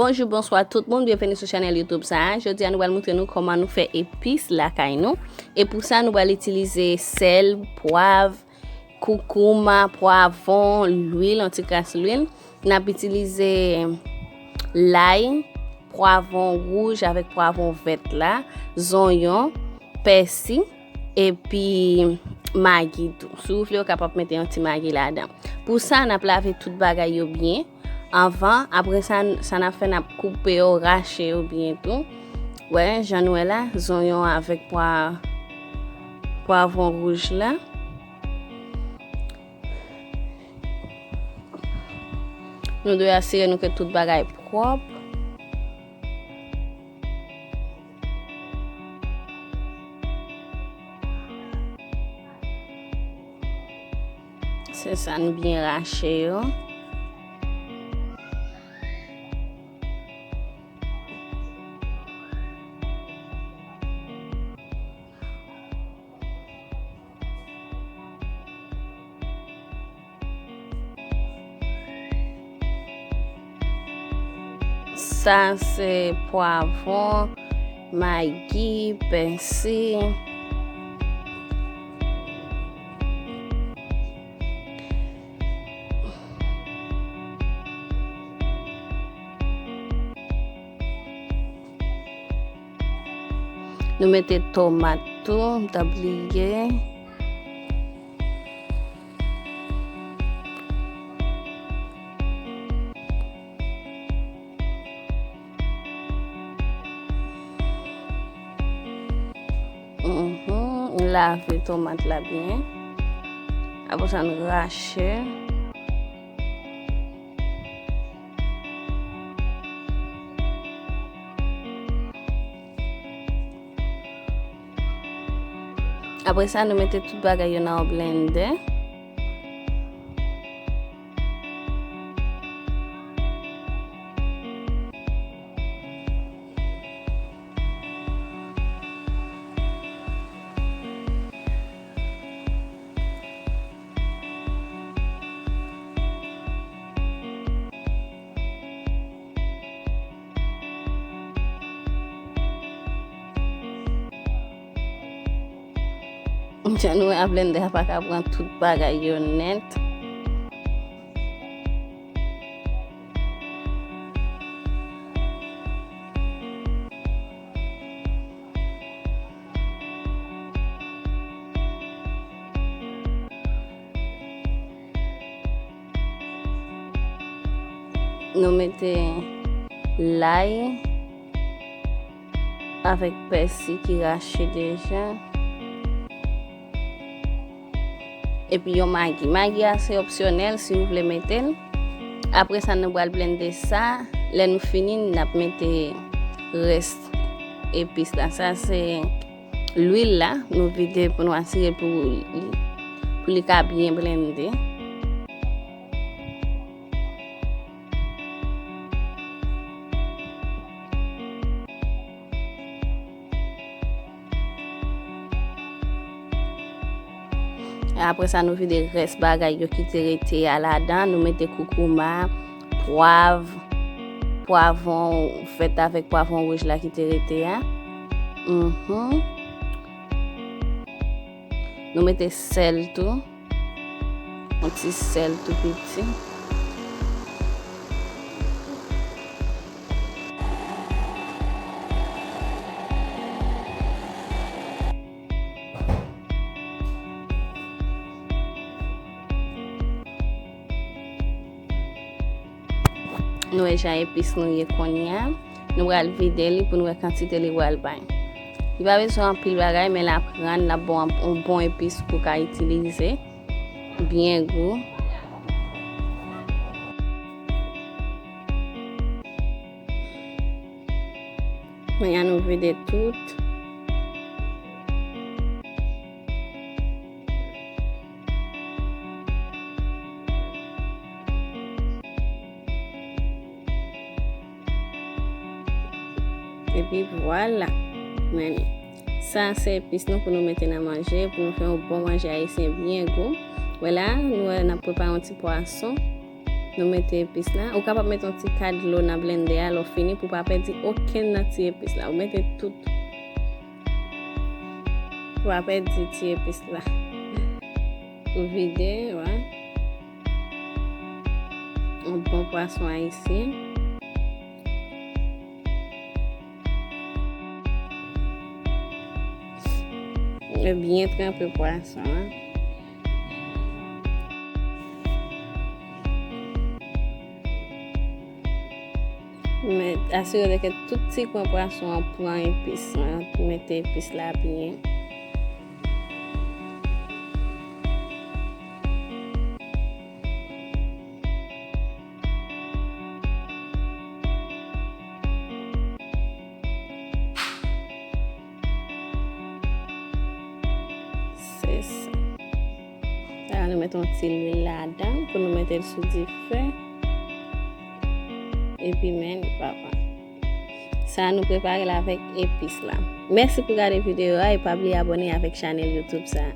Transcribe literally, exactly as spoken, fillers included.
Bonjou, bonswa tout moun, byenveni sou chanèl YouTube sa a. Jodi a nou pral montre nou kòman nou fè epis lakay nou. E pou sa nou pral itilize sèl, pwav, koukouma, pwavon, lwil, yon ti kras lwil. N ap itilize lay, pwavon wouj avèk pwavon vèt la, zonyon, pèsi, epi magi tou. Si w vle, w kapab mete yon ti magi ladan. Pou sa, n ap lave tout bagay yo byen anvan. Apre sa, sa n ap fè, n ap koupe yo, rache yo byen tou. Wè, jan nou wè la, zonyon avèk pwa-, pwavon wouj la. Nou dwe asire nou ke tout bagay pwòp. Se sa, n byen rache yo. Sa se pwavon, magi, pèsi. Nou mete tomat tou, m t ap bliye. Mhm, lave tomat la byen. Apre sa, n rache. Apre sa, nou mete tout bagay yo nan yon blendè. Jan nou wè a, blendè a pa ka pran tout bagay yo nèt. Nou mete lay avèk pèsi ki rache deja. Epi yon magi. Magi a se opsyonèl si w vle mete l. Apre sa, nou pral blende sa. Lè nou fini, n ap mete rès epis la. Sa se lwil la, nou vide pou nou asire pou li, pou li ka byen blende. Apre sa, nou vide rès bagay yo ki te rete a ladan. Nou mete koukouma, pwav, pwavon vèt avèk pwavon wouj la ki te rete a. Mhm. Nou mete sèl tou. Yon ti sèl tou piti. Nou wè jan epis nou ye kounye a. Nou pral vide li pou nou wè kantite li pral bay. Li pa bezwen anpil bagay, men l ap rann, l ap ba w yon bon epis pou w ka itilize. Byen gou. Kounye a nou vide tout. Epi vwala. Men, sa se epis nou pou nou mete nan manje, pou nou fè yon bon manje ayisyen byen gou. Wè la, nou wè n ap prepare yon ti pwason. Nou mete epis la. Ou kapab mete yon ti kay dlo nan blendè a lè w fini pou w pa pèdi okenn nan ti epis la. Ou mete tout. Pou w pa pèdi ti epis la. Ou vide, wè. Yon bon pwason ayisyen. Byen tranpe pwason an. Men asire w ke tout ti kwen pwason an pran epis lan. Mete epis la byen. Se sa. La, nou mete yon ti lwil ladan pou nou mete l sou dife. Epi men li papa. Sa nou prepare l avèk epis la. Mèsi pou gade videyo a e pa bliye abòne avèk chanèl YouTube sa.